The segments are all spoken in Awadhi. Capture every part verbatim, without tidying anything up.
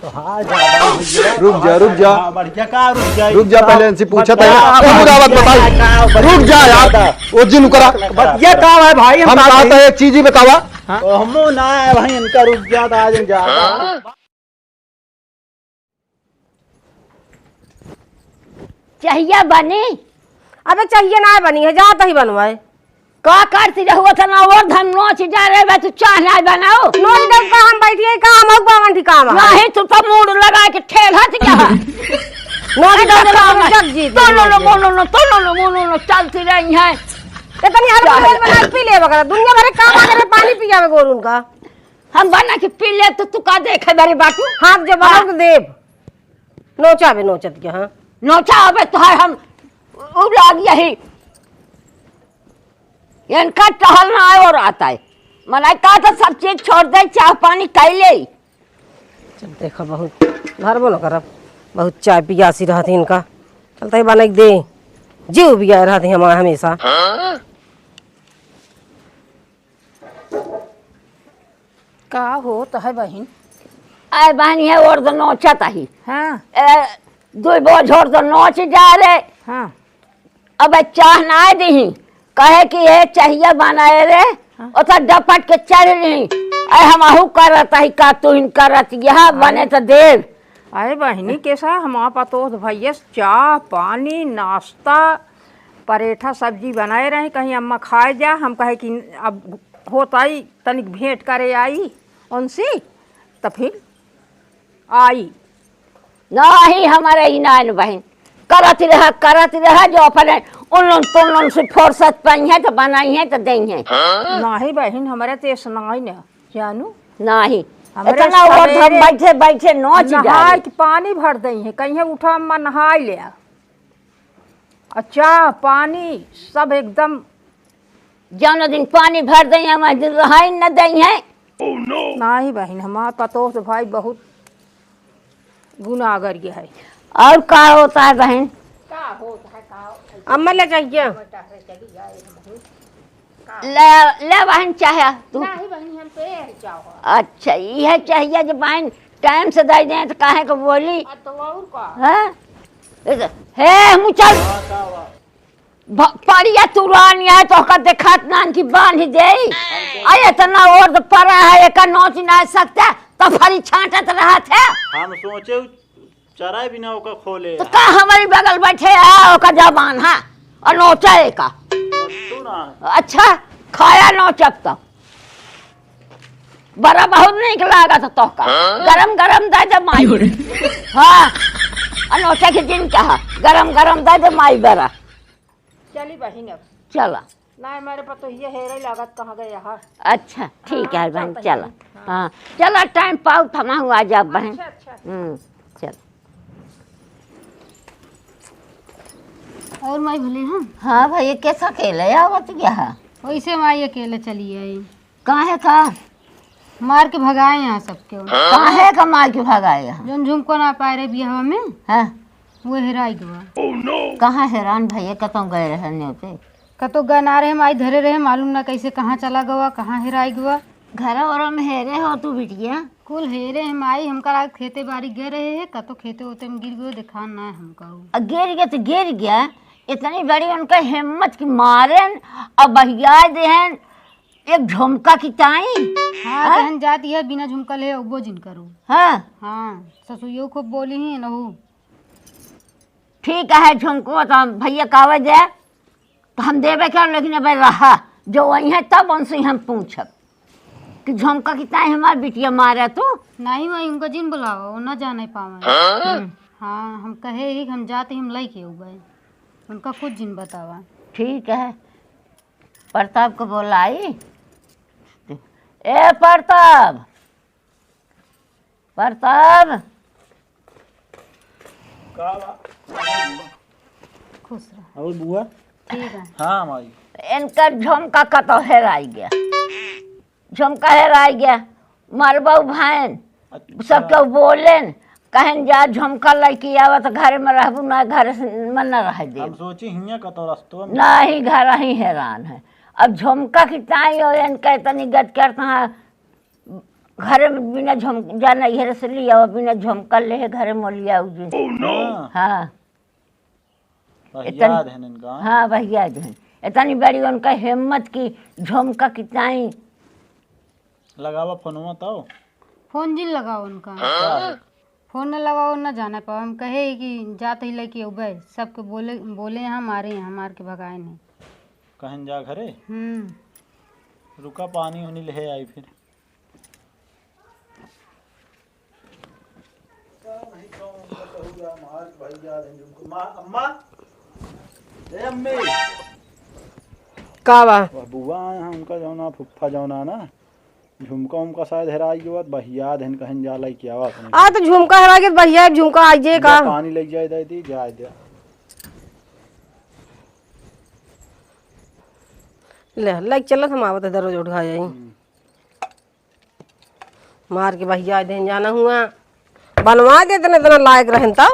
रुक जा, रुक जा। हाँ, बढ़िया का रुक जाई? रुक जा, पहले इनसे पूछा था। का, ओ, मुरावत बताई। का, रुक जा यार। ओ जिन करा। ये का है भाई, हम हम कहा था, एक चीज ही बतावा। हाँ? ओ, हमो ना है भाई, इनका रुक जा, तो आज हम जा। चाहिए बनी? अबे चाहिए ना बनी है, जात ही बनवाए। का करती रहुआ तना और धन नोच जा रहे बा, तू चाह ना बनाओ। नोच दे का हम बैठी है, का हम अउ बावन ठिकावा। नहीं, तू तो मूड लगा के ठेलत क्या है? नोच दे का हम जग जी। तो नो, नो, नो, नो, तो no, no, no, no, no, चलती रही है। इतनी हर चाह। बना पी ले वगैरह, दुनिया भर के काम वगैरह पानी पियावे गोरुन का। हम बना के पी ले तो तू का देखे बरे बाटू? हाथ जो बना हाँ। तो देब। नोचा बे, नोचत के, हाँ। नोचा अबे तोहार हम उ लाग यही। इनका टहलना है और आता है। मनाई का तो सब चीज छोड़ दे, चाह पानी कई ले। चल देखा, बहुत धरबो न करब, बहुत चाय पियासी रहत है इनका। चलते ही बना के दे, जीव बिया रहत है हमारा हमेशा। का होत है बहिन? आए बहिन, ये और तो नोचत ही। हाँ। ए, दुई बोझ और तो नोच जा रे। हाँ। अब चाह ना दीही, कहे कि ये चाहिए बनाए रे, हाँ। ओता डपट के चढ़ ली। अरे हम आहू करत ही का, तू हिन करत, यह हाँ। बने तो देव। अरे बहिनी, कैसा हमार पतोह भैया चाह, पानी, नाश्ता, परेठा, सब्जी बनाए रहे, कहीं अम्मा खाए जा, हम कहे कि अब होत आई, तनिक भेंट करे आई उनसे, त फिर आई। नाही, हमारे इनायन बहिन, करत रहा, करत रहा, जो अपने उन लोन, तुन लोन से फुर्सत पाई है, तो बनाई है, तो देई है। नाही बहिन, हमारे तो ऐसा नाही न, जानू। नाही, हमरे इतना और हम सवेरे बैठे, बैठे नोच नहाए जाए। के पानी भर देई है, कहीं उठा अम्मा नहाए ले आ। आ चाह, पानी, सब एकदम। जौन दिन पानी भर देई है, वह दिन रहाई न देई है। नाही बहिन, हमार पतोह तो भाई बहुत गुनाहगर ये है। और का होता है बहिन? का होता है, का होता है? अम्मा ले जाइए। ले, ले बहिन चाहे तू। नाही बहिन, हम तो यही चाहो। अच्छा, यह चाहिए जो बहिन टाइम से दे दें तो काहे को बोली? आ तो और का? हाँ? हे, मुँह चल। हाँ, का बा? भ-, पड़िया तुरानिया है, तोहका देखात नान की बांध दे। आ, इतना ओर्द पड़ा है, एका नोच ना सकता, तो फरी छांटत रहत है। हम सोचे उ चराए बिना ओका खोले तो है। का हमारी बगल बैठे है, ओका जबान है, और नोचा एका। तू ना। अच्छा, खाया नोचब तो। बरा बहुत नीक लागत तोहका। हाँ? गरम गरम दे दे माई। हाँ, अनोखे के दिन कहा, गरम गरम दे दे माई बरा। चली बहिन अब। चला। ना, हमारे पतोहिया हेरे लागत कहाँ गया है। अच्छा, ठीक हाँ, है बहन, चलते चला। हैं। हाँ। हाँ, चला, टाइम पाओ, थमा हुआ जा बहन। अच्छा, अच्छा। हम्म, चल। और माई भले हैं? हाँ भाई, ये कैसा अकेले आवत गया है? वैसे माई अकेले चली आई। काहे का? मार के भगाए यहाँ सबके। काहे का मार के भगाए यहाँ? जौन झुमको ना पाए रहे बियाहवा में, हाँ। वो हेराई गवा। कहाँ हेरान भैया, कतौ गए रहे न्योते? कतौ गए ना रहे, माई धरे रहे, मालूम ना कैसे कहाँ चला गवा, कहाँ हेराई गवा। घर और में हेरे हो तू बिटिया? कुल हेरे है माई, हमका लाग खेते बारी गए रहे है, कतौ खेते ओते में गिर गयो, देखान ना है हमका उ। आ, गिर गया तो गिर गया, इतनी बड़ी उनका हिम्मत की मारेन और बहिया देहन, एक झुमका की ताई? हाँ, हाँ? कहन जाती है, बिना झुमका ले अउबो जिन करो। हाँ। हाँ, ससुइयो खूब बोली ही नहू। ठीक है, झुमको तो हम भैया कावे दे, तो हम देबे कर, लेकिन अबे रहा, जो वही है तब उनसे हम पूछब कि झुमका की ताई हमार बिटिया मारे तू? नहीं माई, उनका जिन बुलावा, वो ना जाने पावे। हाँ? हम्म। हाँ, हम कहे ही, हम जाते, हम लइके अउबे, उनका कुछ जिन बतावा। ठीक है। प्रताप को बोलाई। ए प्रताप, प्रताप। का बा? खुश रह। और बुआ? ठीक है। हाँ माई। इनका झुमका कतौ हेराई गया। झुमका हेराई गया। मरबऊ भाइन। अच्छा। सब केहू बोलेन, कहेन जा झुमका लइके आवा त घरे में रहबू ना, घरे से मन ना रहे देब। हम सोची हियाँ कतौ रस्तवा में। नहीं, घर ही हेरान है। अब झुमका की ताई और इनका इतनी गत करता है, घरे में बिना झुम-, जा नैहरे से लियावा, बिना झुमका लेहे घरे मोलिया उजिन। हाँ। हाँ। बहियाद हन इनका। हाँ, बहियाद हन। इतनी बड़ी उनका हिम्मत कि झुमका किताई। लगावा फोनवा तौ। फोन जिन लगाओ उनका। का है? फोन न लगाओ, न जाने पाओ। हम कहे कि जात ही लेके उबे, सबके बोले, बोले यहाँ मारे, यहाँ मार के भगाए नहीं। कहन जा घरे? हम्म। रुका, पानी उनी ले आई फिर। का नहीं कौन उनका कहू या मार के भाई याद है झुमका। माँ, अम्मा, ए अम्मी। का बा? वह बुआ आए हैं, उनका जौना फुफ्फा जौना ना, झुमका उमका शायद हेराई गवा, बहिया देन कहन जा लइके आवा अपने। आ तो झुमका हेराई गवा, बहिया झुमका आई जे का? जा पानी लइ जाए दे दी, जाए दे। ले, लइके चलत हम आवत है दरवाजा उठा जाई। हम्म। मार के बहिया देन जाना हुआ। बनवा दे इतना, इतना लायक रहन तब।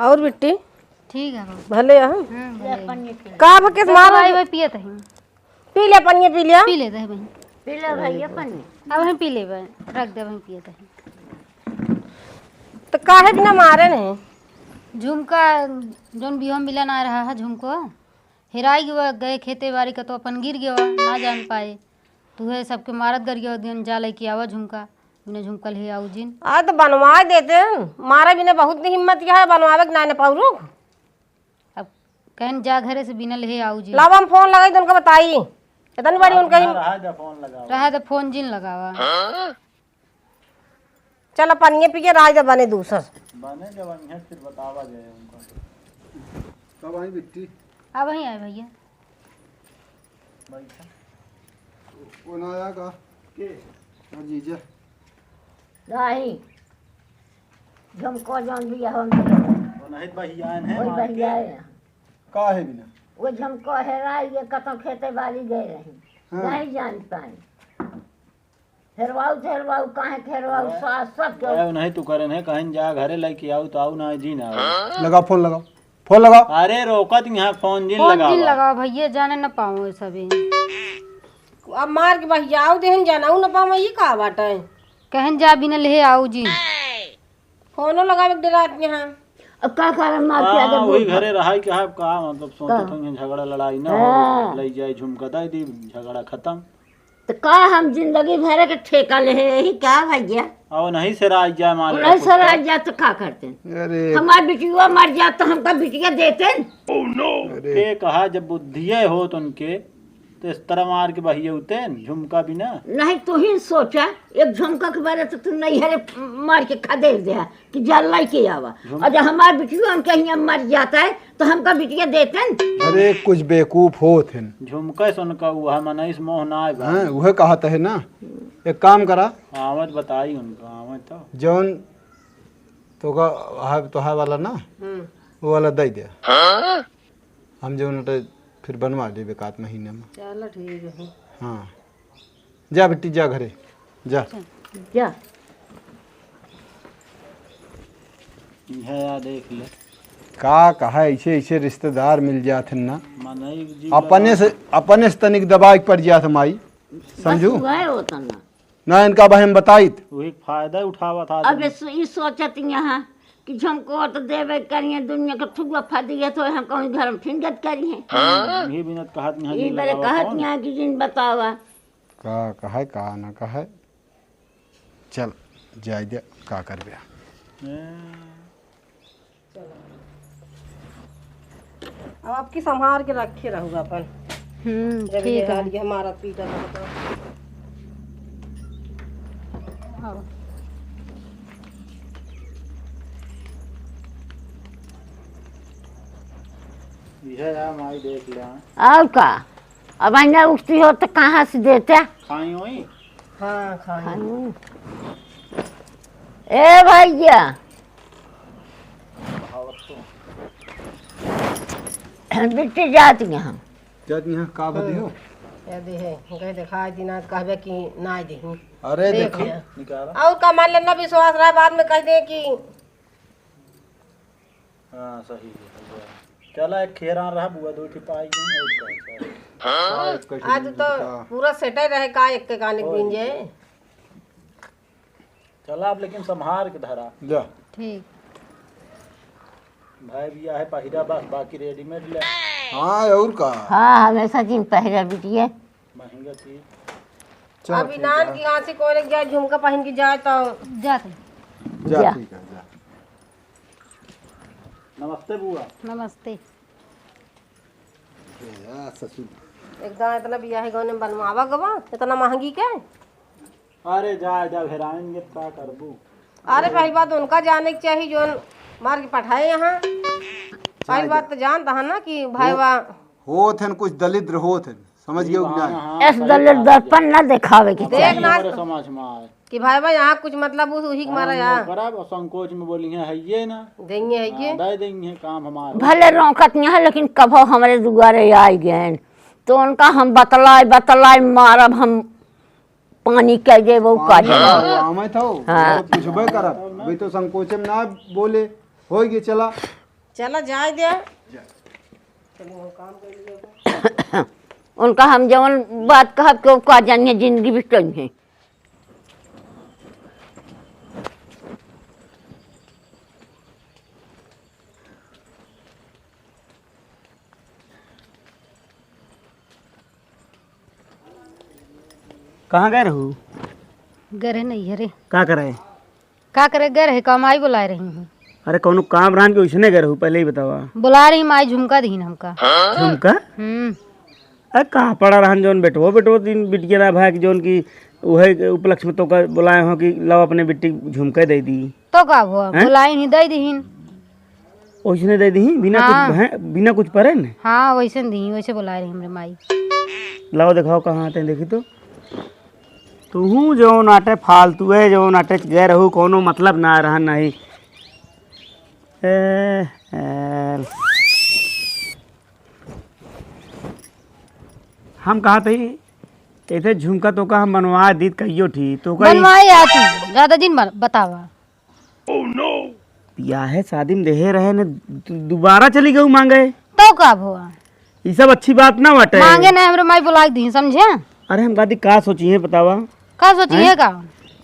और बिट्टी? ठीक है बाबू। भले है? हम्म, भले। का भकेस मारो? भाई, भाई पियत है। पी ले पनिया, पी लिया। पी लेते हैं भाई। पी ले भैया पनिया। अब हम पी लेबे, रख दे, हम पियत है। तो काहे बिना मारे नहीं? झुमका, जौन बियाह में मिलन आ रहा है झुमको, हेराई गवा, गए खेते बारी का तो अपन गिर गवा, ना जान पाए। तू है सबके मारत गर गवा, दिन जा लइके आवा झुमका, बिना झुमका ले आऊ जिन। आ तो बनवा देते हैं, मारे बिना बहुत हिम्मत यह है, बनवावे के ना, ना पाऊ रुक। अब कहन जा घरे से बिना ले आऊ जिन। लावा हम फोन लगाई तो उनका बताई, इतनी बड़ी उनका ही। रहा जा फोन लगावा। रहा तो फोन जिन लगावा। चल, अब पनिया पी के राज दे बने दूसर। बने जब अइहें, फिर बतावा जाए उनका। कब आई बिट्टी? अब वहीं आए भैया। बैठा। वो ना आया का? के? हाँ, जीजा। नहीं। झुमको जौन भी हम वो नहीं बहियान है, वही मार के। बहियाए हैं। का है बिना? वो झुमको हेराई, ये कतौ खेते बाड़ी गए रही। हाँ। नहीं जान पाए। हेरवाऊ, हेरवाऊ, काहे के हेरवाऊ, ओए, सास सब के। ओए, नहीं तू करे नहीं, कहीं जा घरे लइके आऊ तो आऊ ना जी ना आऊ। लगाओ फोन, लगाओ फोन, लगाओ। अरे रोकत यहाँ फोन जिन फोन लगावा। जिन लगावा भैया, जाने न पाओ ये सभी। अब मार के बहियाऊ देहन, जानाऊ न पाओ, ये का बाटे? कहन जा बिना ले आऊ जी। फोनो लगावे के डेरात यहाँ। अब का करम मार के आगे हाँ, वही बोल। घरे रहाई के है, का मतलब सोचत का? होंगे झगड़ा लड़ाई ना हाँ। हो, लई जाए झुमका दे दी, झगड़ा खत्म। तो का हम जिंदगी भर के ठेका ले है, यही का भैया? अब नहीं से राज जाए मान लो उन्हीं खुद से का। राज जाए तो का करते? अरे। हमार बिटिया मर जात तो हमका बिटिया देते न? अरे। के कहा जब बुद्धिये होत उनके, तो इस तरह मार के बहियौते न, झुमका बिना। नहीं, तू ही सोचा, एक झुमका के बारे तो तू नैहरे मार के खदेड़ दे है कि जा लइके आवा। झुम- और जब हमार बिटिया उनके हियाँ मर जाता है, तो हमका बिटिया देते न। अरे, कुछ बेवकूफ होत हैं। झुमका सुन का हुआ मनईस मोह ना आए बा। हाँ, वह कहत है ना। एक काम करा। आवत बताई उनका, आवत तो। जौन तोका, तोहार वाला ना, हम्म। वो वाला दे दे। हम जौन उठे फिर बनवा देबे एक आध महीने में। चलो ठीक है। हाँ, जा बेटी, जा घरे, जा। जा। इहे या देख ले। का कहा, ऐसे, ऐसे रिश्तेदार मिल जात हैं ना। मनई जी अपने लगा। से, अपने से तनिक दबाए के पड़ जात है माई, समझू? बस हुआ है वो तना। ना इनका भाई हम बताइत। वही फायदा उठावा था अब आदमी। इस, ई सोचत यहाँ कि झमको तो देवे करिए, दुनिया के थुआ फदियत हो, हम कौन घर में फिंगत करिए। हम्म, ये बिना कहत यहाँ ई जी बरे लगावा कहत कौन? यहाँ कि जिन बतावा। का कहे, का ना कहे। चल, जाए दे, का करबे। हैं। अब आपकी संभाल के रखे रहूगा अपन। हम्म, जब ठीक ये है। हाल ये हमारा पीटा था तो। हाँ। यह यार माई देख ले, हाँ। और का? अब अन्य उठती हो तो कहाँ से देते? खाई होई? हाँ, खाई। खाई होई। ए भैया। बिट्टी जाती यहाँ। जाती यहाँ का बदी हो? हम्म। यदि है, गए दिखाई दिना कहबे कि ना दही। अरे देख देखो। लिया। निकाला। और का मान लेना विश्वास रहा, बाद में कह दे कि हाँ, सही है, सही है। चला, एक खेरा रहा बुआ, दो ठे पाई गई, और का, चला। हाँ, एक कहीं आज तो का। पूरा सेटे रहे का, एक के काने और बीन जाए। चला, अब लेकिन संभार के धरा। जा। ठीक। भाई, बिया है पहिरा बस, बाकी रेडीमेड ले। हाँ, और का? हाँ, हमेशा जिन पहिरा बिटिया। महंगा चीज। चल, अब ठीक इनान है। की यहाँ से कोई लग जाए, झुमका पहन के जाए तो। जा तू। जा, जा। ठीक है, जा। नमस्ते बुआ। नमस्ते। ए, आ, ससुर। एकदम इतना बियाह गौने बनवावा गवा, इतना महंगी के? अरे जा, जा, हेराइन के का करबू? अरे पहली बात उनका जाने के चाहिए, जोन मार के पठाए यहाँ। पहली बात तो जानता है ना कि भाई वो वाह। होत हन कुछ दलिद्र होत हन, समझ गए कि हाँ, नहीं? हाँ, ऐसे सही दलिद्र बात है। दर्पण ना दिखावे के देख चाहिए। ना। हमारे समाज में आए। कि भाई, भाई, यहाँ कुछ मतलब उस, उही के मारा हम यहाँ। ओकरा संकोच में बोली है, है ये ना। देंगे, है ये। हाँ, दे देंगे काम हमारा। भले रोकत नहीं है, लेकिन कभो हमरे दुआरे आइ गए, तो उनका हम बतलाए, बतलाए मारब, हम पानी कह देबो, का पानी देबो। हाँ, आवे तो हाँ। पूछबे करब, अभी तो संकोच में ना बोले, हो गए, चला। चला, जाए दे। उनका हम जवन बात कहब, के का जानिए, जिंदगी भी कहीं है। कहाँ गए रहू? गए रहे नैहरे। का करे? का करे गए रहे? का माई बुलाए रही हूँ। अरे, कौनो काम रहन के ओइसने गए रहू, पहले ही बतावा। बुला रही माई, झुमका दीन हमका। झुमका? हम्म। अरे, कहाँ पड़ा रहन जौन बेटवो, बेटवो तीन बिटिया ना भाई, कि जौन की उहे उपलक्ष्य में तोका बुलाए हो कि लाओ अपने बिट्टी झुमका दे दी। तो का हुआ? हैं? बुलाई नहीं, दे दीन। ओइसने दे दीन, बिना हाँ। कुछ भय-, बिना कुछ परे न? हाँ, वैसे दी, वैसे बुलाए रही हमरे माई। लाओ देखाओ कहाँ आते हैं, देखी तो। तुहू जौन आटे फालतू है, जौन आटे गए रहू, कौनो मतलब ना रहन नहीं। ए, ए, हम कहा थे, ऐसे झुमका तोका हम बनवा दीत कहियो ठी, तोका ई बनवाए या तू, ज्यादा दिन बन-, बतावा। बियाहे शादी में देहे रहे ने, दु-, दोबारा चली गऊ मांगे। तो का भवा? ई सब अच्छी बात ना बाटे। मांगे ना, हमरे माई बुला दी, समझे? अरे हम कहती का सोची है बतावा? का सोची हैं? है का?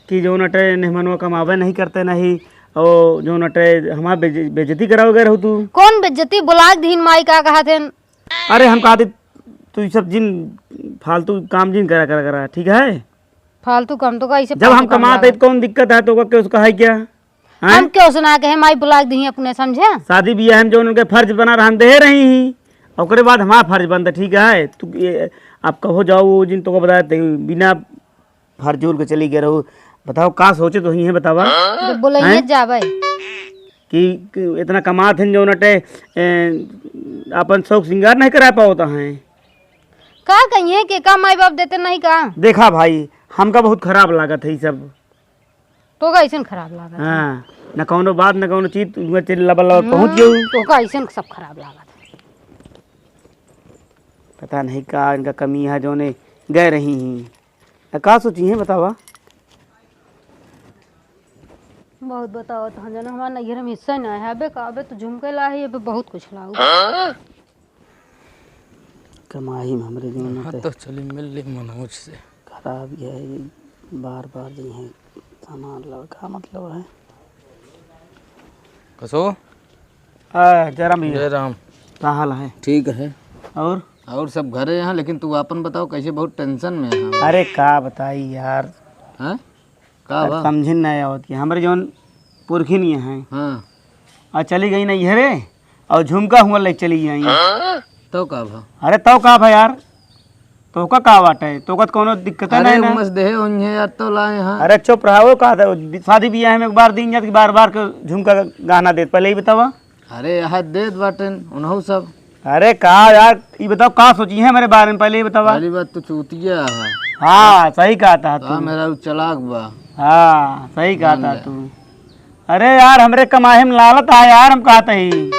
कि जौन अटे मेहमानवा कमावे नहीं करते नहीं, और जौन अटे हमार बेज-, बेइज्जती करावे गए रहू तू। कौन बेइज्जती? बुला दीन माई का कहा थे? अरे हम कहती तू ई सब जिन फालतू काम जिन करा, करा, करा, ठीक है? फालतू काम तो का, ऐसे जब फालतू हम काम कमात लागल। है तो कौन दिक्कत है, तो का, क्यों उसका है क्या? हैं? हम क्यों सुना के है, माई बुला दी अपने, समझे? शादी बियाह में जौन उनके फर्ज बना रहन दे रही ही, ओकरे बाद हमार फर्ज बनता, ठीक है? तू ये, आप कहो जाओ, वो जिन तोका बताए थे, बिना फर्जूल के चली गए रहू, बताओ का सोचे तो ही है, बतावा? जब बुलाइए हैं? जावे। कि, कि इतना कमात हैं जौन अटे, ए, अपन शौक श्रृंगार नहीं करा पावता हैं। का कहिए कि का माई बाप देते नहीं का? देखा भाई, हमका बहुत खराब लागत है ई सब। तो का ऐसन खराब लागत है? हाँ, न कौनो बात, न कौनो चीज, तू उहाँ चल लबल लबल पहुँच हम्म, गऊ। तो का ऐसन सब खराब लागत है। पता नहीं का इनका कमी है, जौने गए रही ही। आ, का सोची हैं बतावा? बहुत बतावत हैं, जौन हमार नैहर में हिस्सा ना है। अबे का, अबे तो झुमके ला है, अबे बहुत कुछ लाऊ। कमाई में हमरे जौन हाँ, होते। तो चली मिल ली मनोज से। खराब ये है, बार बार जो है सामान लड़, का मतलब है? कसो? आ, जय राम भैया। जय राम। का हाल है? ठीक है। और? और सब घरे हैं, लेकिन तू आपन बताओ, कैसे बहुत tension में है? अरे का बताई यार। हैं? का अरे बा? समझे नहीं आवत कि हमरे जौन पुरखिन ये हैं। हाँ। और चली गई नैहरे और झुमका हुआ ले चली गई। तो का भा? अरे तो का भा यार? तोका का बाटे? तोका तो कौनो दिक्कत अरे नहीं ना। उमस देहे उन्हें यार तो लाए हाँ। अरे चुप रहा, वो का था? शादी बियाह में एक बार दिन जात कि बार बार के झुमका गहना देत, पहले ही बतावा। अरे यहाँ देत बाटेन उन्हों सब। अरे का यार, ई बताओ का सोची है मेरे बारे में, पहले ही बतावा। पहली बात तो चूतिया है। हाँ, सही कहा था तू। मेरा उ चलाक बा। हाँ, सही कहा था तू। अरे यार, हमरे कमाए में लालत है यार, हम कहते ही।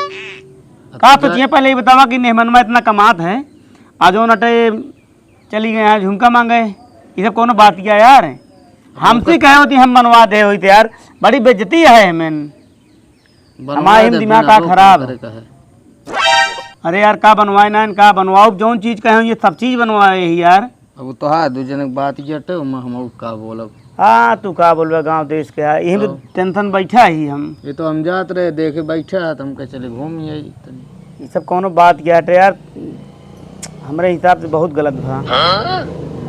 का सोचिए, पहले ही बतावा कि मेहमान में इतना कमात है, आज वो नटे चली गए हैं झुमका मांगे, ये सब कोनो बात किया यार? हमसे कहे होती हम बनवा दे होते यार, बड़ी बेइज्जती है हमें। हमारे दिमाग का खराब है। अरे यार, का बनवाए ना, का बनवाओ, जौन चीज कहे, ये सब चीज बनवाए ही यार। अब तो हाँ, दू जने के बात जटे, मैं हम का बोलब। हाँ, तू का बोलबे, गाँव देश के है, यही में तो। टेंशन बैठा ही हम। ये तो हम जात रहे, देखे बैठा है, तो हम कहे चले घूम ही आई तनी। ये सब कौनो बात क्या हटे यार, हमरे हिसाब से बहुत गलत भा।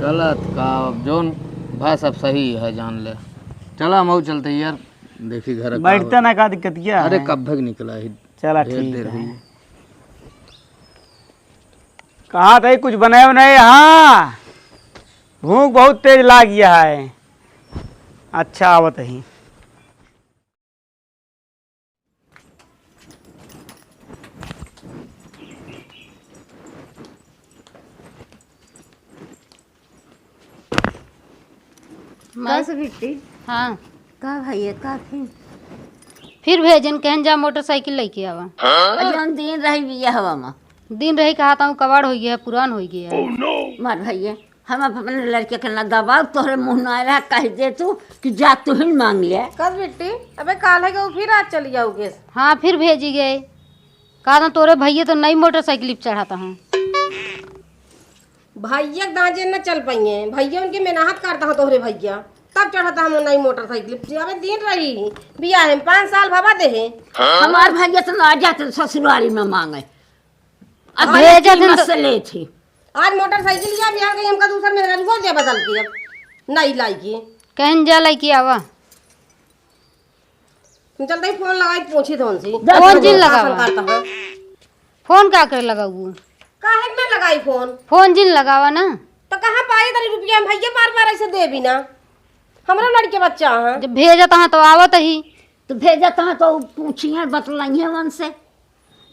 गलत का, अब जौन भा सब सही है, जान ले। चला, हम चलते यार, देखी घर का बैठते ना, का दिक्कत क्या अरे, है? कब तक निकला है? चला, ढेर ठीक देर है। हुई। कहा था कुछ बनाए बनाए? हाँ, भूख बहुत तेज लाग गया है। अच्छा, आवत ही। माँ। कस बिट्टी? हाँ। का भैया, का फिर? फिर भेजन, कहन जा मोटरसाइकिल लेके आवा। और जौन दिन रही बिया हवा में। दिन रही कहा था, कबाड़ हो गया, पुरान हो गया। मार भैया, हम अपने लड़के के ना दबाव, तोहरे मुँह ना रहा, कह दे तू कि जा तू ही माँग ले। कस बिट्टी, अबे काल है कि वो फिर आज चली जाओगे? हाँ, फिर भेजी गए। कहा था तोरे भैया तो नई मोटरसाइकिल पे चढ़ाता हूँ। भैया के दाँजे न चल पाइए, भैया उनके मेहनत करता हूँ तोहरे भैया, तब चढ़ाता हम नई मोटरसाइकिल। अबे दिन रही बिया है, पाँच साल भवा दे है। हमार भैया तो ना जाते ससुरारी में माँगे। अब आज भेजत कीमत हन तो से ले थी। आज मोटरसाइकिल या बिहार गई, हमका दूसर मेहनत दे बदल के अब नई लाई के। कहन जा लाई के आवा। हम चलते ही फोन लगाई, पूछी तो उनसे। फोन जिन लगावा। करता है। फोन का करे लगाऊ? काहे के ना लगाई फोन? फोन जिन लगावा ना। तो कहाँ पाई तनी रुपया? हम भैया बार बार ऐसे देबी ना, हमरा लड़के बच्चा हैं। जब भेजत हैं तो आवत ही। तो भेजत हैं तो पूछिए, बतलाइए उनसे।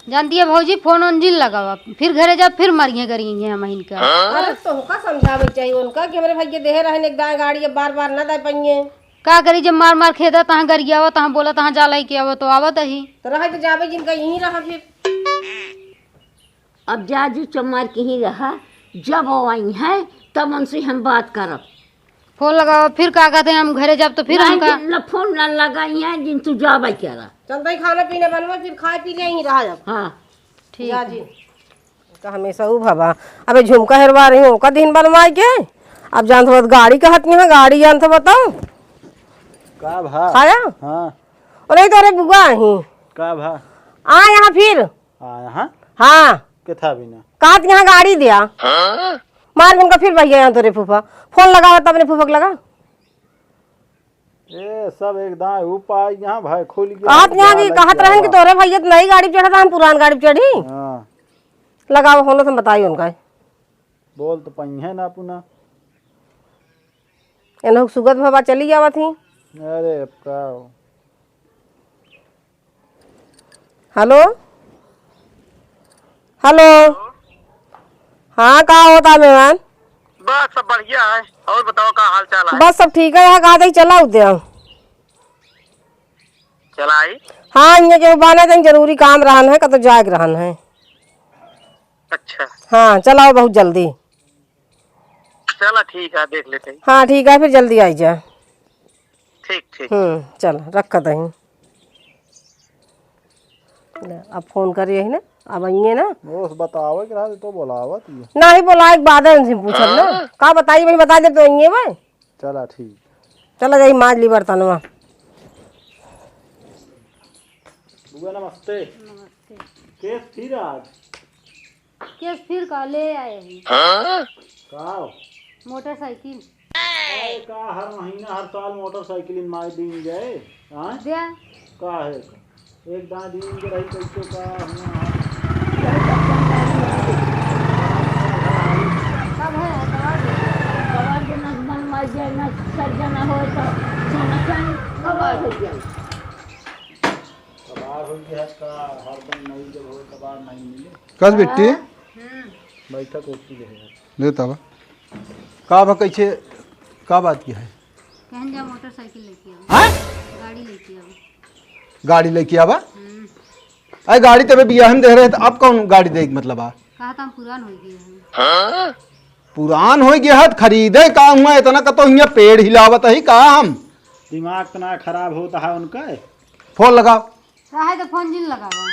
जानती है भौजी, फोन ओन जिन लगावा, फिर घरे जब फिर मरिए गरिए हम इनका। अरे तोहका समझावे के चाहिए उनका कि हमरे भैया देहे रहन एक दाएं गाड़ी, अब बार बार ना दे पाइए। का करी जब मार मार खेदा तहाँ गरियावा, तहाँ बोला, तहाँ जा लाई के आवा तो आवत ही। तो रहे तो जावे जिनका यहीं रहा फिर। अब जा जी चमार के ही रहा, जब वो आई हैं तब उनसे हम बात करब। फोन लगावा, फिर का कहते हैं हम घरे जब तो फिर नहीं, हमका जिन न फोन न लगाई हैं, जिन तू जावे के रहा। चल भाई खाना पीना बनवा, फिर खाए पी ले यहीं रहा जब। हाँ। ठीक जा है। जी। का हमेशा उ भवा। अबे झुमका हेरवा रही हूँ, ओका दिन बनवाए के। अब जानत हो गाड़ी कहत नहीं है, गाड़ी जानत हो बताओ। का भा? खाया? हाँ। अरे तो अरे बुआ ही। का भा? आ यहाँ फिर। आ यहाँ? हाँ। के था भी ना? कहत यहाँ गाड़ी दिया। मार उनका फिर भैया यहाँ तोरे फूफा। फोन लगावा तब अपने फूफा के लगा। ए, सब एक दाएं ऊपर आई यहाँ भाई खुल गया। कहत यहाँ की, कहत रहन कि तोरे भैया तो नई गाड़ी पे चढ़ा था, हम पुरान गाड़ी पे चढ़ी। हाँ। लगावा फोन तो हम बताई उनका। बोल तो पाई है ना अपना। एनहु सुगत भवा चली जावत ही। अरे अब का हो? Hello, hello. हाँ, का होता मेहमान? बस सब बढ़िया है, और बताओ का हाल चाल है? बस सब ठीक है, यहाँ कहा था चला उद्या। चला आई? हाँ, ये के बाना दिन जरूरी काम रहन है, कतो जाए के रहन है। अच्छा। हाँ, चलाओ बहुत जल्दी। चला ठीक है, देख लेते हैं। हाँ, ठीक है, फिर जल्दी आई जा। ठीक, ठीक। हम्म, चल, रखत हई। ले, अब फोन करी यही ना, अब आइए ना। बस बतावे के रहा तो बोलावत ही। नाही बोलाए के बाद उनसे पूछब ना। हाँ? का बताई, वही बता दे तो आइए भाई। चला ठीक। चला जाई माज ली बर्तनवा। बुआ नमस्ते। नमस्ते। केस फिर आज? केस फिर का ले आए ही? हाँ? का? मोटरसाइकिल। अरे का हर महीना हर साल मोटरसाइकिल इन मार दी जाए? हाँ? द्या। का है? एक दाँय दिन के रही कैसे का हुआ? कब है? कबार के नस बन मर जाए, नस सर जना होए तो सोना चाही। कबार हो जाए। कबार हो गया का हर दिन नई जब होए कबार नहीं मिले। कस बिट्टी? हाँ। हम्म। बैठक होती है। ले तब। का बा, कैसे, का बात की है? कहन जा मोटरसाइकिल लेके आओ। हाँ? गाड़ी लेके आओ। गाड़ी लेके आवा? हम्म। अरे गाड़ी तबे बियाह में दे रहे, तो अब कौन गाड़ी दे के मतलब आ? कहा था हम पुरान हो गए हैं। पुरान हो गया है, तो खरीदे का हुआ, इतना का तो हियाँ पेड़ हिलावत ही का हम? दिमाग तो ना खराब होता है उनका। फोन लगाओ। रहे तो फोन जिन लगावा।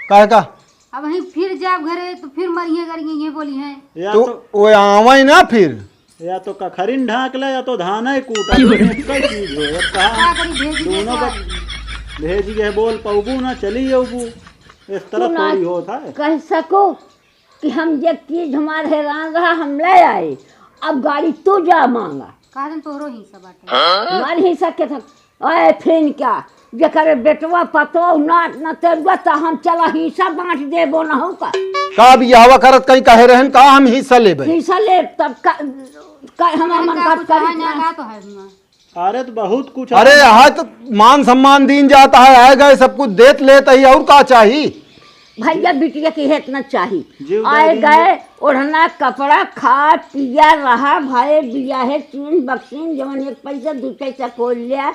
काहे का? अब वहीं फिर जाब घरे तो फिर मरिए गरिए ये बोली हैं। या तो तो वो आवे ना फिर। या तो कखरिन ढाँक ले या तो धाने कूटा, दोनों एक ही चीज हो। अब कहाँ का करी, भेजी के दोनों का का? भेजी के बोल पौबू ना, चली जाऊबू। इस तरह सुना, थोड़ी होत है। कह सको कि हम ये चीज हमार हैरान रहा, हम ले आए, अब गाड़ी तू जा माँगा। का दिन तोहरो हिस्सा बाटे। हमार हिस्सा के था? अरे फिर क्या, जेकर बेटवा पतोह नात नतरुआ त हम चला हिस्सा बाँट देबो न हो का? का बियाहवा करत कहीं कहे रहन का हम हिस्सा लेबे? हिस्सा लेब तब का, का हमार मन का कुछ करी कहा ना ना। का तो है हुआ। अरे तो बहुत कुछ अरे है। यहाँ तो मान सम्मान दीन जाता है, आए गए सब कुछ देत लेत ही, और का चाही? भैया बिटिया के इतना चाही। जीव आए दे गए, ओढ़ना, कपड़ा, खा, पिया, रहा, भए, बियाहे, चीन, बक्सीन, जवन एक पैसा, दू पैसा खोल लिया,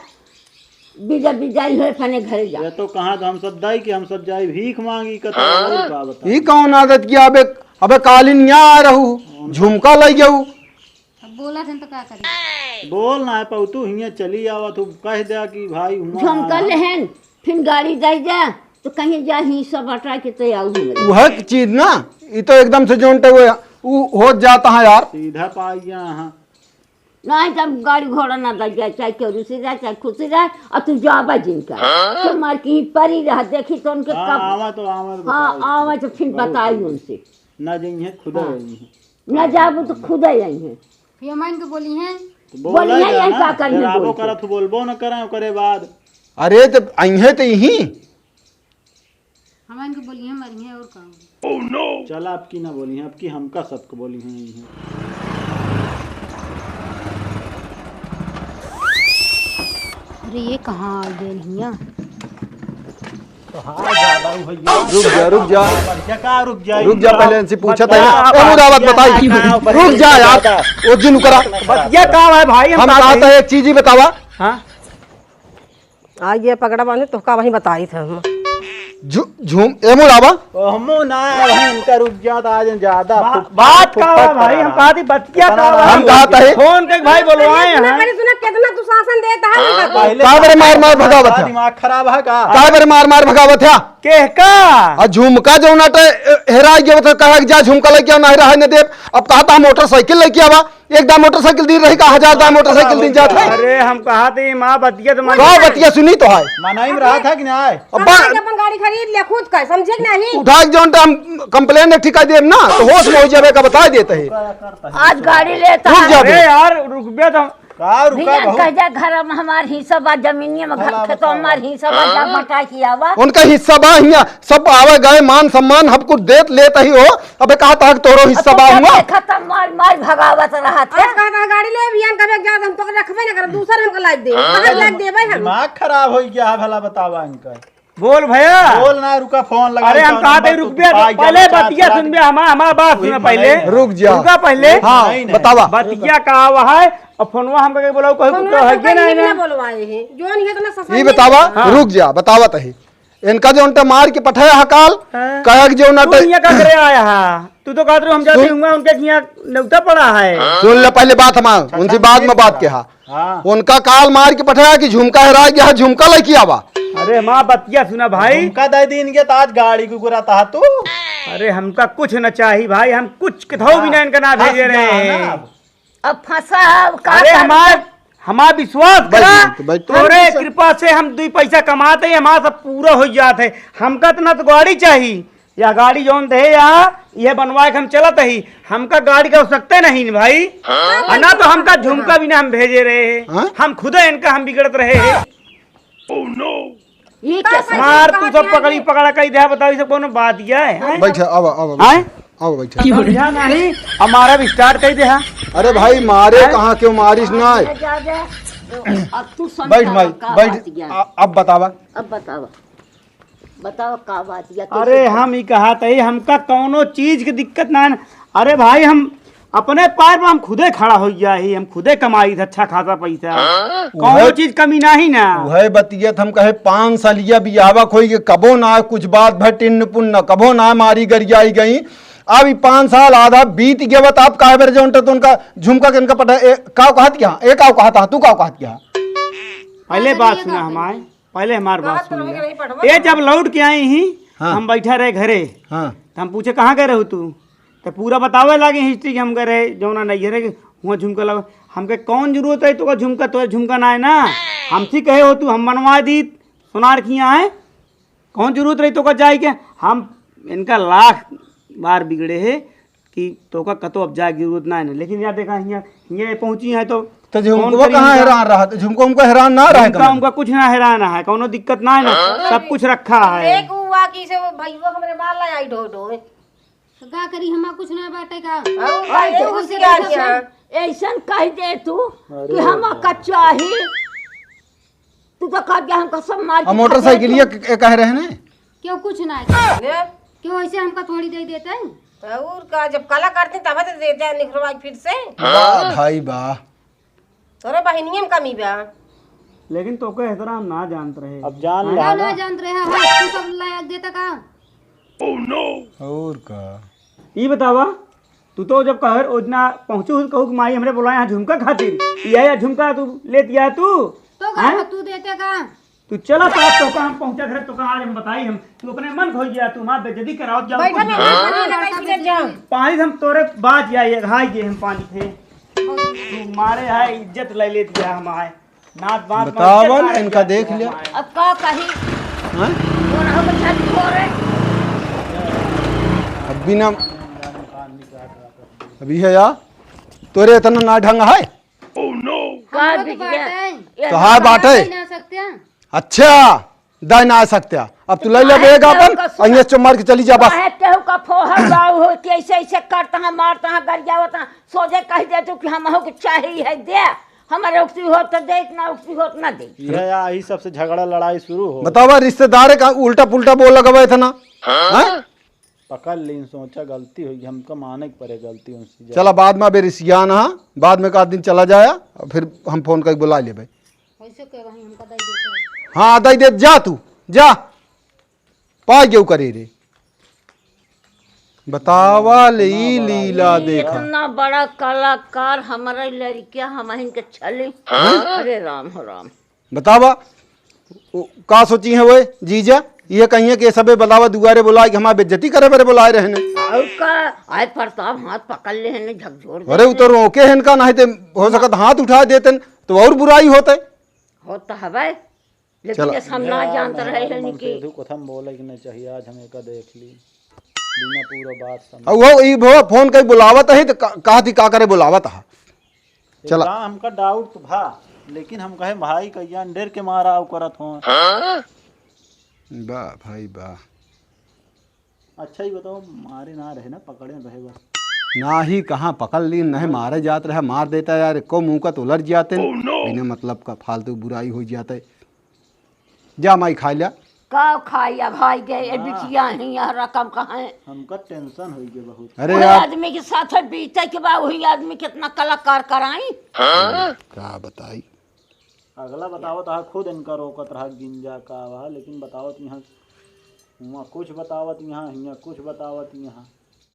बिजा, बिजाई होए, फने घरे जा। ये तो कहाँ तो हम सब दाई कि हम सब जाई भीख माँगी, कतई और का बताई। ई कौन आदत किया? अबे, अबे कालिन यहाँ आ रहू, झुमका लई गऊ। अब बोला थे तो का करी? बोल ना है पौतू, हियाँ चली आवा, तू कह द्या कि भाई हुआँ झुमका आवा। लेहन, फिर गाड़ी दे जा, तो कहीं जा हिस्सा बटा के तो आऊ हमरे। वह चीज ना, ई तो एकदम से जोन टे वो, उ हो जाता है यार। सीधा पाई गया हाँ। नहीं तो हम गाड़ी घोड़ा ना दे जाए, चाहे केहू से जाए, चाहे खुद से जाए, और तू जाबा जिनका। तो मार की परी रहा, देखी तो उनके हाँ, कब आवा तो, आवा तो हाँ, बताई। आवा तो फिर बहुत बताई बढ़िया। उनसे। ना जइहे, खुदा हाँ। रही है। ना जाबू तो खुदा आई है। फिर हम इनके बोली हैं। तो बोला बोली है, ही यही ना, का करनी फिर आबो बोल के। करत हो, बोलबो न करें ओकरे बाद। अरे तो अइहे तो यही। हम इनके बोली हैं, मरी हैं और का हो। चला, अब की ना बोली हैं, अब की हमका सबको बोली हैं, यही हैं। अरे ये कहाँ आ गए हियाँ? रुक जा, रुक जा। बढ़िया का रुक जाई? रुक जा, पहले इनसे पूछा था। बता, ए, मुरादाबाद, बताई। का, का, रुक जा यार। ओ जिन करा। बतिया का है भाई, हम हम कहा कहा थे? था एक चीज ही बतावा। हाँ? आ ये पकड़ा बाने तो का वहीं बताई थे हम। झु-, झूम, ए मुराबा। ओ, हमो ना है भाई, इनका रुक जा, तो आज ज्यादा बा-, फुक-, बात का फुक-, है फुक भाई, हम करा। कहा थी बतिया का है। हम कहा था। फोन के भाई बोलवाए हैं। पहले सुना, कितना दुशासन देता है उनका तो। पहले का बरे मार मार भगावत है? दिमाग खराब है का? का बरे मार मार भगावत है? केह का? आ झुमका जौन आटे, ए, हेराई गयो तो कहा कि जा झुमका लेके आओ, नहीं रहा न देब। अब कहा था मोटरसाइकिल लेके आवा, एक दाम मोटरसाइकिल दी रही का, हजार दाम मोटरसाइकिल दी जात है। अरे हम कहा थे माँ बतिया तो मन का बतिया सुनी तो है। मनाई में रहा था कि ना आए? अब बा- अपन गाड़ी खरीद ले खुद का, समझे कि नहीं? उठा के जौन टाइम कंप्लेन एक ठिका देब ना, तो होश में हो जाबे का बता देते हैं। आज गाड़ी लेता रुक है। जा बे। अरे यार, रुक बे तो। का रुका भैया, बहू? कह जा, घर में हमार हिस्सा बा, जमीनिया में घर, भला खेतों बतावा। हमार हिस्सा बा, जा हाँ? बटा के आवा। उनका हिस्सा बा हियाँ, सब आवे गए, मान सम्मान हम कुछ देत लेत ही हो। अबे कहा था कि तोरो हिस्सा अब बा तो हुआ? देखा था, मार, मार भगावत रहा था। आज कहा था गाड़ी ले बियान करे, जा हम तो रखबे ना करब, दूसर हमका लाद दे। हाँ? कहाँ लाद देबे हम? दिमाग खराब हो गया है, भला बतावा इनका। बोल भैया। बोल ना, रुका, फोन लगा अरे हम कहा थे, रुक बे, पहले बतिया सुन बे, हमार, हमार बात सुना पहले। रुक जा। रुका पहले। हाँ, नहीं, नहीं। बतावा। बतिया का हुआ है, और फोनवा हमका के बोलाऊ, कहू फोनवा तो है के नहीं ना? बोलवाए हैं। जो नहीं है तो ना ससुर ये बतावा, हाँ। रुक जा, बतावा तही। इनका जो उनका मार के पठाया हकाल, हाँ। कहे कि जो ना तू तो यहाँ का करे आया है? तू तो कहत रहे हम जाते सुन। हुआ, उनके यहाँ न्योता पड़ा है। सुन ले पहले बात हमार, उनसे बाद में बात के हा। हाँ। उनका काल मार के पठाया कि झुमका हेरा गया है, झुमका लेके आवा। अरे माँ बतिया सुना भाई। झुमका दे दीन के तो आज गाड़ी को गुराता तू। अरे हमका कुछ न चाही भाई, हम कुछ कथो भी हाँ। ना इनका ना भेजे रहे हैं। अब फंसा है, अब का अरे करबे? हमार, हमार विश्वास बैठ करा, बैठ, बैठ। तोरे कृपा से हम दुई पैसा कमाते हैं, हमार सब पूरा हो जात है। हमका इतना तो गाड़ी चाही, या गाड़ी जौन दे या ये बनवा के हम चलत ही, हमका गाड़ी का आवश्यकता नहीं न भाई। हाँ? आ ना तो हमका झुमका भी ना हम भेजे रहे हैं, हाँ? हम खुदे इनका हम बिगड़त रहे हैं। ये का कैसे? मार तू सब पकड़ी पकड़ा कही दे, बताओ इसे कौन बात यह है, हैं? बैठा, आवा, आवा, आए? आवा, बैठा। समझा नहीं, हमारा भी स्टार्ट कही दे। अरे भाई, मारे हैं? कहाँ क्यों मारिस ना है? जा, जा। अब तू समझा बैठ भाई, का बैठ। बात यह है? आ, अब बतावा। अब बतावा। बताओ का बात या कैसे अरे बात? हम ई कहा तही हमका कौनो चीज के दिक्कत ना है ना। अरे भाई हम अपने पैर पर हम खुदे खड़ा हो गया ही, हम खुदे कमाई थे अच्छा खासा पैसा। हाँ? कौनो उहे चीज कमी नहीं ना। उहे बतियत हम कहे पाँच सालिया बियाहवा खोई के कबो ना कुछ बात भटिन पुन्न कबो ना मारी गरियाई गई। अब ई पाँच साल आधा बीत गया बा, त अब काहे बेर जौन त उनका झुमका के इनका पटा ए, का कहत क्या? ए का कहत हा? तू का कहत क्या? पहले बात सुना हमारे। पहले हमार बात सुन ले। ए जब लौट के आई ही, हाँ। हम बैठा रहे घरे। हाँ। त हम पूछे, "कहाँ गए रहू तू?" त पूरा बतावे लागे हिस्ट्री कि हम गए रहे जौना नैहरे के हुआँ झुमका लगा। हमके कौन जरूरत रही तोका झुमका, तोरे झुमका ना है ना, हमसे कहे हो तू, हम बनवा दी सोनार खिया है। कौन जरूरत रही तोका जाए के? हम इनका लाख बार बिगड़े है कि तोका कतो अब जाए के जरूरत ना है ना। लेकिन यार देखा, हियाँ, हियाँ ये पहुँची है तो तो झुमको कौन करी कहाँ इनका? हैरान रहा? तो झुमको हमको हैरान ना रहे झुमका कहाँ? उमका कुछ ना हैरान है, कौनो दिक्कत ना है ना, सब कुछ रखा है। देख हुआ कि से वो भैया हमरे मार ला आई ढो ढो। तो का करी, हमार कुछ ना बाटे का? और अरे, भाई, तो ऐसे उसी कैसे आ गया। सब ऐसन कह दे तू अरे कि हम बाप। कच्चा ही, तू तो कह गया हमका सब मार के और मोटरसाइकिल खा ये जाए। क-, कह रहे हैं? क्यों कुछ ना है? ले। क्यों ऐसे हमका थोड़ी दे देते हैं? तो और का, जब कला करते तब तो देते हैं निखरवा के फिर से। वाह भाई वाह। तोरे बहिनिये में कमी बा। लेकिन तोके एहतराम ना जानत रहे। अब जान हैं? ला ना ना। जानत रहे, हाँ, तू सब लायक देता का? और का? ई बतावा, तू तो जब कहर ओजना पहुँचू, कहू कि माई हमरे बोलाए हैं झुमका खातिर, ई आया झुमका तू लेत गया तू? तो का हैं? तू देते का? तू चला तो, तोका हम पहुँचा घर, तोका आज हम बताई हम, तू अपने मन खोज गया, तू हमार बेइज्जती करावत जा, बैठा कुछ ना, ना। बैठा ना, बैठा ना, बैठा ना। पानी हम तोरे बाज जाए, घाई गए हम पानी थे। तू मारे है, इज्जत ले लेत गया हमारे। नात बात बतावन, मार के इनका मारे देख गया लिया। हमारे। अब का कही? हाँ? वो रहो के छत फोरे। अब बिना, अभी है या? तोरे इतना ना ढंग है? का तो बिटिया? बात है। ये तो हाय बात बाटे। नहीं ना सकते हैं। अच्छा, दाई ना आ सकते। अब तू ले ले काहे बैग केहू अपन, का सुना-, अइहें से मार के चली जा बस। काहे केहू का फोहर बाऊ हो कि ऐसे, ऐसे करता है, मारता है, गरियावता है, सोझे कह दे तू कि हम हो के चाहिए है, दे, हमारे उक्ति हो तो दे, ना उक्ति हो तो ना दे। यह या, यही सबसे झगड़ा लड़ाई शुरू हो। बतावा, रिश्तेदार का उल्टा पुल्टा बोल लगवा इतना, हाँ? पकड़ लीन, सोचा गलती हुई, हमका माने के पड़े गलती उनसे। चला, बाद में अबे रिसियान हा, बाद में का दिन चला जाया, और फिर हम फोन करके बुला लेबे। वैसे कह रही हमका दे देते हैं। हाँ, दे दे, जा तू, जा। पाई गेहूं करे रे। बतावा ले ई लीला देखा। इतना बड़ा कलाकार हमारे लड़किया हमहिन के छली। हाँ? अरे राम हो राम। बतावा, ओ, का सोची है वो जीजा? ये कहिए कि सबे बतावा दुआरे बुलाए कि हमार बेइज्जती करे बरे बुलाए रहने। और का, आए प्रताप हाथ पकड़ ले हैं, झकझोर अरे, वो तो रोके हैं इनका, नहीं ते हो सकत हाथ उठा देते तो और बुराई होते। होता हवे, लेकिन चला। ये सब ना जानत रहे हैं मन कि से कथम बोले कि नहीं चाहिए, आज हम एका देख ली, बिना पूरा बात समझ। अब वो ई भो फोन कई बुलावत है तो का-, कहा थी का करे बुलावत है। चला। इतना हमका डाउट तो भा, लेकिन हम कहे भाई कहिया डर के मारा आउ करत हो। बा भाई बा। अच्छा ही बताओ, मारे ना रहे ना, पकड़े रहे बस। ना ही कहाँ पकड़ ली, नहीं मारे जात रहे, मार देता यार, एको मुँह का तो उलट जाते न। बिना मतलब का फालतू बुराई हो जाता है। जा माई खा लिया। का खाई अब भाई गए, ए हाँ। बिटिया ही यहाँ रकम कहाँ है? हमका टेंशन हो गया बहुत। अरे पूरे यार। आदमी के साथ बीते के बा, वही आदमी कितना कलाकार कराई। का बताई? अगला बतावत हा खुद इनका रोकत रहा गिंजा का वहा, लेकिन बतावत यहाँ हुआ कुछ बतावत यहाँ, हियाँ कुछ बतावत यहाँ।